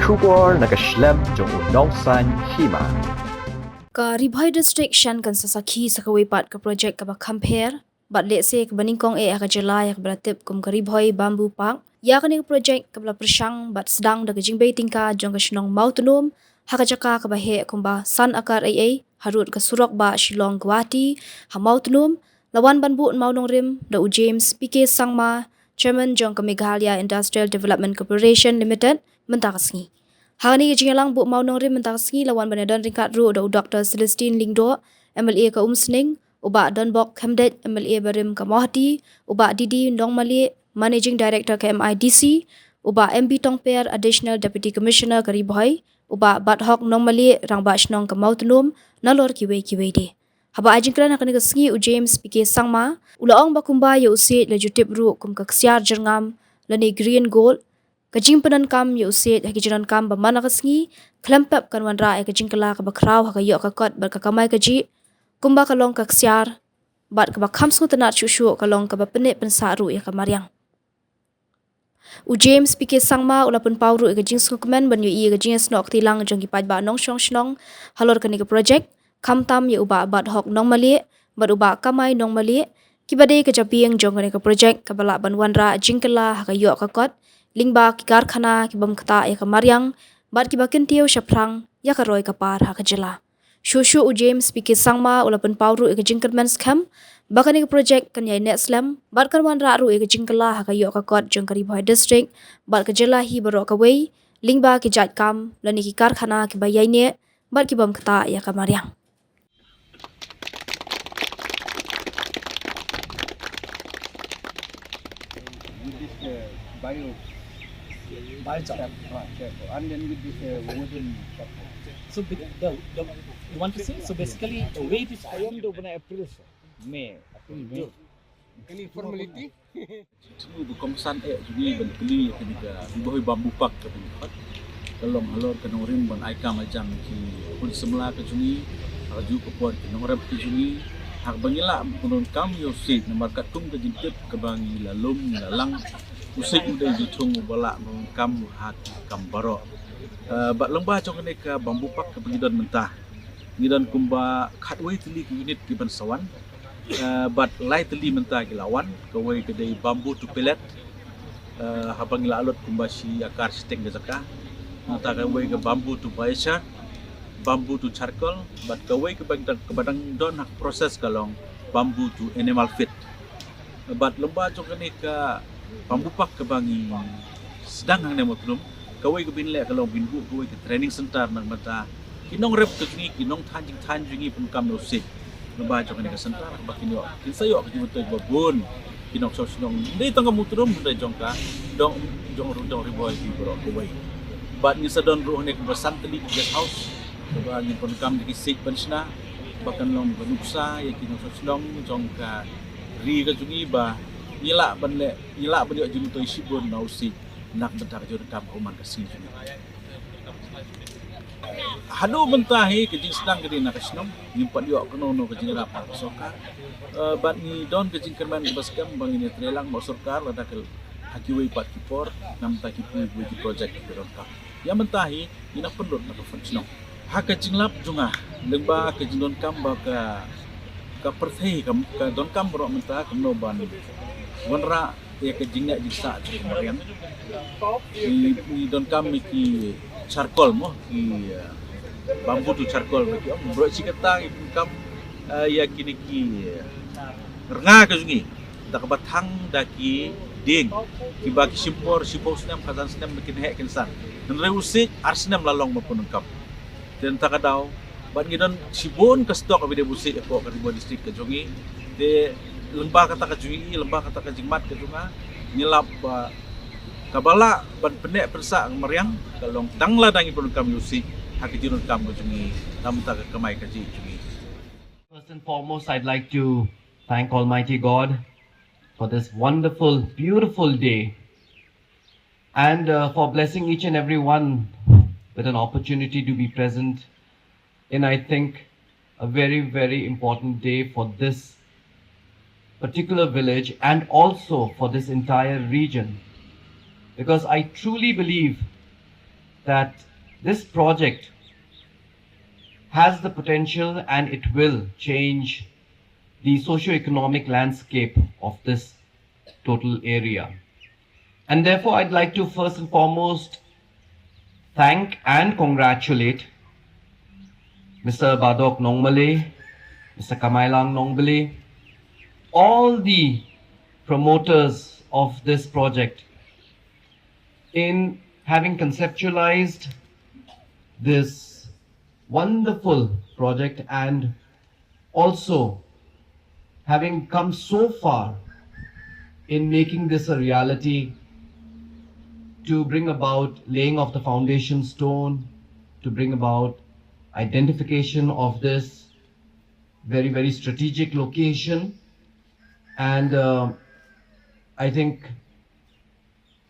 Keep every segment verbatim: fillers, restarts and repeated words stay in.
Khubor na ka shlem jong u Nongsaiñ Hima. Ka Ri Bhoi District shen kan sa sakhi sa kawei pat ka projek kaba kham pher bad lehse kaba nyngkong eh ha ka jylla ïa kaba la tip kum ka Ri Bhoi Bamboo Park. Ïa kane ka projek kaba la pyrshang bad sdang da ka jingbei tyngka jong ka shnong Mawtnum ha ka jaka kaba heh kumba san akar ei ei harud ka surok ba Shillong Guwahati ha Mawtnum, la wan ban buh mawnongrim da u James P K Sangma, Chairman jong ka Meghalaya Industrial Development Corporation Limited, mynta ka sngi. Ha kane ka jingïalang buh mawnongrim mynta ka sngi la wan ban ïadon ryngkat ruh da u Doktor Celestine Lyngdoh, M L A ka Umsning, u Bah Donbok Khymdeit, M L A barim ka Mawhati, u Bah D D Nongmalieh, Managing Director ka M I D C, u Bah M B Tongper, Additional Deputy Commissioner ka Ri Bhoi, u Bah Bathok Nongmalieh, Rangbah Shnong ka Mawtnum, nalor kiwei kiwei de. Haba ai jingkren ha kane ka sngi u James P K Sangma u la ong ba kumba ïa u siej la ju tip ruh kum ka ksiar jyrngam lane green gold, ka jingpyndonkam ïa u siej ha ki jingdonkam ba man la ka sngi khlem pep kan wanrah ïa ka jingkylla kaba khraw ha ka ïoh ka kot bad ka kamai kajih, kumba ka long ka ksiar bad kaba kham sngewtynnad shuh shuh ka long kaba pynneh pynsah ruh ïa ka mariang. U James P K Sangma u la pynpaw ruh ïa ka jingsngewkmen ban ïohi ïa ka jingïasnoh kti lang jong ki paidbah nongshong shnong halor kane ka projek, khamtam ïa u Bah Bathok Nongmalieh bad u Bah Kamai Nongmalieh, kiba dei ka jabieng jong kane ka projek kaba lah ban wanrah jingkylla ha ka ïoh ka kot lyngba ki karkhana ki bym ktah ïa ka mariang bad kiba kyntiew shaphrang ïa ka roi ka par ha ka jylla. Shuh shuh u James P K Sangma u la pynpaw ruh ïa ka jingkyrmen skhem ba kane ka projek kan ïai neh slem bad kan wanrah ruh ïa ka jingkylla ha ka ïoh ka kot jong ka Ri Bhoi District bad ka jylla hi baroh kawei lyngba ki jait kam lane ki karkhana kiba ïai neh bad ki bym ktah ïa ka mariang. With this, uh, bio, bio charcoal. Ah, charcoal. And then with this, uh, wooden charcoal. So, be- the, the, you want to say? So, basically, the way it is. Ayam tu pernah April, sir. May. April, May. Any formality? Shu ba kongsan eh jong ngi ban kylli ïa kane ka Ri Bhoi Bamboo Park kaba ngi khot. Ka long halor ka nongrim ban ai kam ai jam ki khun samla ka jong ngi, ha kajuh ka por ki nongrep ka jong ngi, ha kaba ngi lah ban pyndonkam ïa u siej namar katkum ka jingtip kaba ngi la lum ngi la lang, u siej u dei u jingthung uba lah ban pyndonkam ha ki kam baroh. Eh, bad lyngba jong kane ka Bamboo Park kaba ngi don mynta, ngi don kumba khatwei tylli ki unit ki ban sa wan. Eh, bad lai tylli mynta ki la wan, kawei ka dei bamboo to pellet, eh, haba ngi la lut kumba shi akar shiteng ka jaka. Mynta kawei ka bamboo to biochar, bamboo to charcoal, bad kawei kaba dang, kaba dang don ha ka process ka long bamboo to animal feed. Bad lyngba jong kane ka Bamboo Park kaba ngi sdang hangne Mawtnum, kawei kaba ngin leh ka long ban buh kawei ka training center na ka bynta ki nongrep ka jong ngi, ki nongthaiñ jingthaiñ jong ngi, pyndonkam ïa u siej. Lyngba jong kane ka center ba kin ïoh, kin sa ïoh ka jingmyntoi ba bun ki nongshong shnong, ym dei tang ka Mawtnum, hynrei jong ka dong, jong ruh dong Ri Bhoi ki baroh kawei. Bad ngin sa don ruh hangne kumba san tylli ki guest house kaba ngin pyndonkam ïa ki siej ban shna ba kan long ka nuksa ïa ki nongshong shnong jong ka ri ka jong ngi ba ngi lah ban leh, ngi lah ban ïoh jingmyntoi shibun na u siej na ka bynta ka jingdonkam ha u man ka sngi jong ngi. Haduh mynta hi ka jingsdang ka dei na ka shnong, ngim pat ïoh kano kano ka jingïarap na ka sorkar. Eh, bad ngi don ka jingkyrmen kaba skhem ba ngin ïatrei lang bad sorkar lada ka ha kiwei pat ki por, na ka bynta kiwei kiwei ki projek kiba donkam. Ïa mynta hi ngi nang pynlut na ka fund shnong. Ha ka jinglap jong nga lyngba ka jingdonkam ba ka, ka pyrthei ka, ka donkam baroh mynta kumno ban wanrah ïa ka jingneh jingsah jong ka mariang. Ngi, ngi donkam ïa ki charcoal mo, ki, eh, bamboo to charcoal ba ki ong. Baroh shi katta ngi donkam, eh, ïa kine ki, eh, rnga ka jong ngi da kaba thang da ki dieng kiba ki shim por shiphew snem, khatsan snem ba kin heh kin san. Hynrei u siej ar snem la long ban pyndonkam. Te mynta ka daw bad ngi don shibun ka stock ba dei u siej hapoh ka Ri Bhoi District ka jong ngi. Te lyngba kata ka jingïohi, lyngba kata ka jingmad ka jong nga, ngi lap ba kaba lah ban pynneh pynsah ka mariang ka long tang lada ngi pyndonkam ïa u siej ha ka jingdonkam ka jong ngi, na ka bynta ka kamai kajih jong ngi. First and foremost, I'd like to thank Almighty God for this wonderful, beautiful day and, uh, for blessing each and every one with an opportunity to be present in, I think, a very, very important day for this particular village and also for this entire region. Because I truly believe that this project has the potential and it will change the socio-economic landscape of this total area. And therefore, I'd like to first and foremost thank and congratulate Mister Badok Nongmale, Mister Kamailang Nongbale, all the promoters of this project in having conceptualized this wonderful project and also having come so far in making this a reality, to bring about laying of the foundation stone, to bring about identification of this very, very strategic location. And uh, I think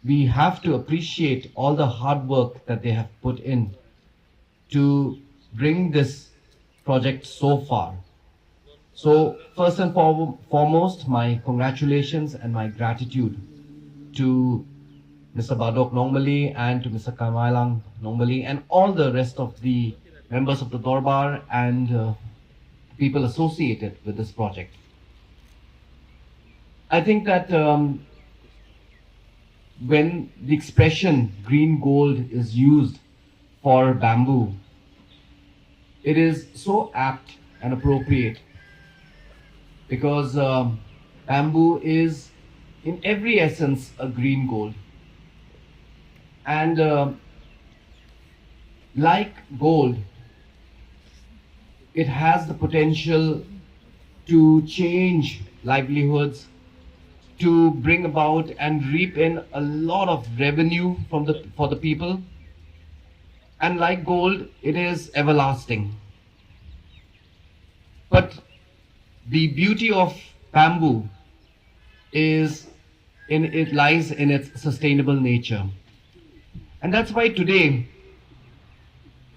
we have to appreciate all the hard work that they have put in to bring this project so far. So first and for- foremost, my congratulations and my gratitude to Mister Badok Nongmale and to Mister Kamailang Nongmale and all the rest of the members of the Dorbar and uh, people associated with this project. I think that um, when the expression green gold is used for bamboo, it is so apt and appropriate because um, bamboo is, in every essence, a green gold. And uh, like gold, it has the potential to change livelihoods, to bring about and reap in a lot of revenue from the for the people. And like gold, it is everlasting. But the beauty of bamboo is in it lies in its sustainable nature. And that's why today,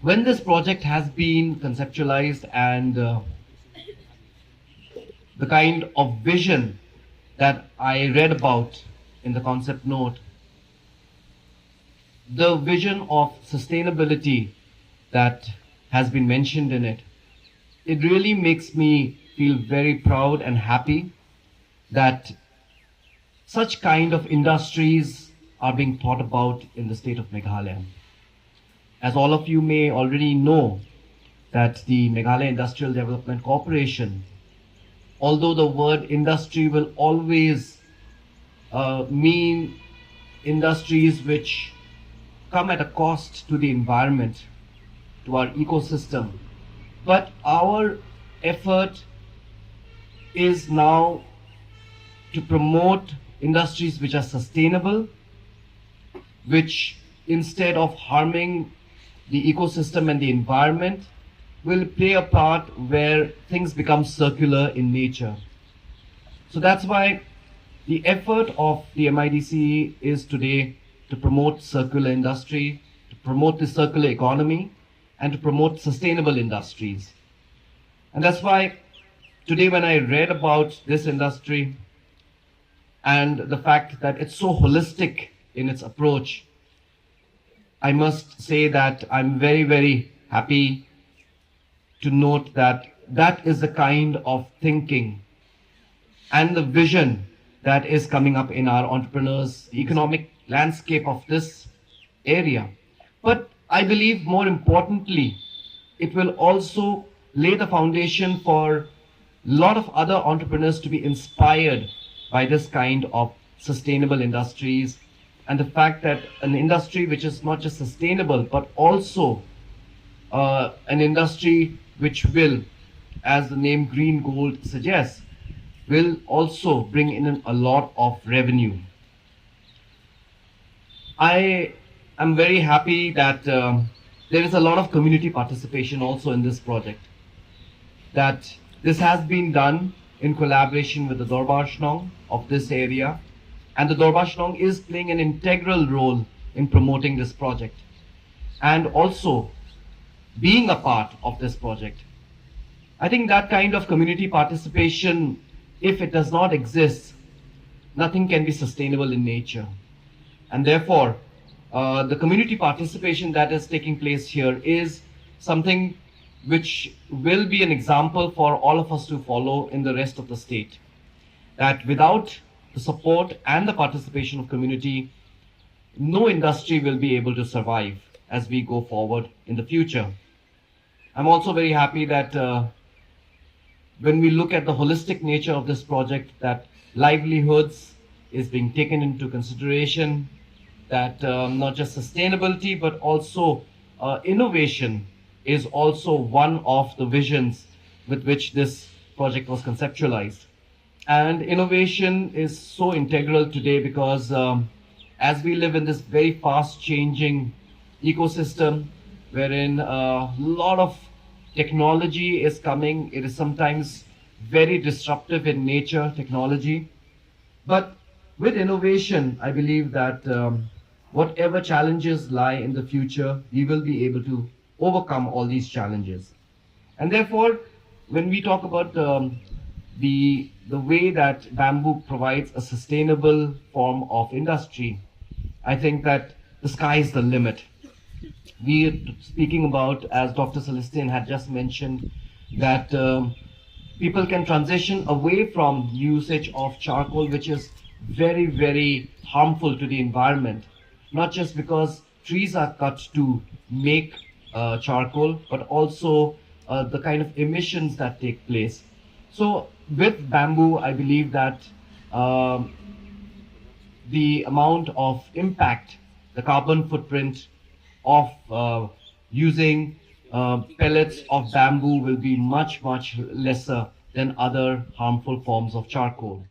when this project has been conceptualized and uh, the kind of vision that I read about in the concept note, the vision of sustainability that has been mentioned in it, it really makes me feel very proud and happy that such kind of industries are being thought about in the state of Meghalaya. As all of you may already know, that the Meghalaya Industrial Development Corporation, although the word industry will always uh, mean industries which come at a cost to the environment, to our ecosystem, but our effort is now to promote industries which are sustainable, which, instead of harming the ecosystem and the environment, will play a part where things become circular in nature. So that's why the effort of the M I D C E is today to promote circular industry, to promote the circular economy, and to promote sustainable industries. And that's why today, when I read about this industry and the fact that it's so holistic in its approach, I must say that I'm very, very happy to note that that is the kind of thinking and the vision that is coming up in our entrepreneurs, the economic landscape of this area. But I believe, more importantly, it will also lay the foundation for a lot of other entrepreneurs to be inspired by this kind of sustainable industries, and the fact that an industry which is not just sustainable but also uh, an industry which will, as the name Green Gold suggests, will also bring in a lot of revenue. I am very happy that um, there is a lot of community participation also in this project. That this has been done in collaboration with the Dorbar Shnong of this area, and the Dorbar Shnong is playing an integral role in promoting this project and also being a part of this project. I think that kind of community participation, if it does not exist, nothing can be sustainable in nature. And therefore, Uh, the community participation that is taking place here is something which will be an example for all of us to follow in the rest of the state. That without the support and the participation of community, no industry will be able to survive as we go forward in the future. I'm also very happy that uh, when we look at the holistic nature of this project, that livelihoods is being taken into consideration, that um, not just sustainability but also uh, innovation is also one of the visions with which this project was conceptualized. And innovation is so integral today because um, as we live in this very fast changing ecosystem wherein a lot of technology is coming, it is sometimes very disruptive in nature, technology. But with innovation, I believe that um, whatever challenges lie in the future, we will be able to overcome all these challenges. And therefore, when we talk about um, the the way that bamboo provides a sustainable form of industry, I think that the sky is the limit. We are speaking about, as Doctor Celestine had just mentioned, that um, people can transition away from usage of charcoal, which is very, very harmful to the environment, not just because trees are cut to make uh, charcoal, but also uh, the kind of emissions that take place. So, with bamboo, I believe that um, the amount of impact, the carbon footprint of uh, using uh, pellets of bamboo will be much, much lesser than other harmful forms of charcoal.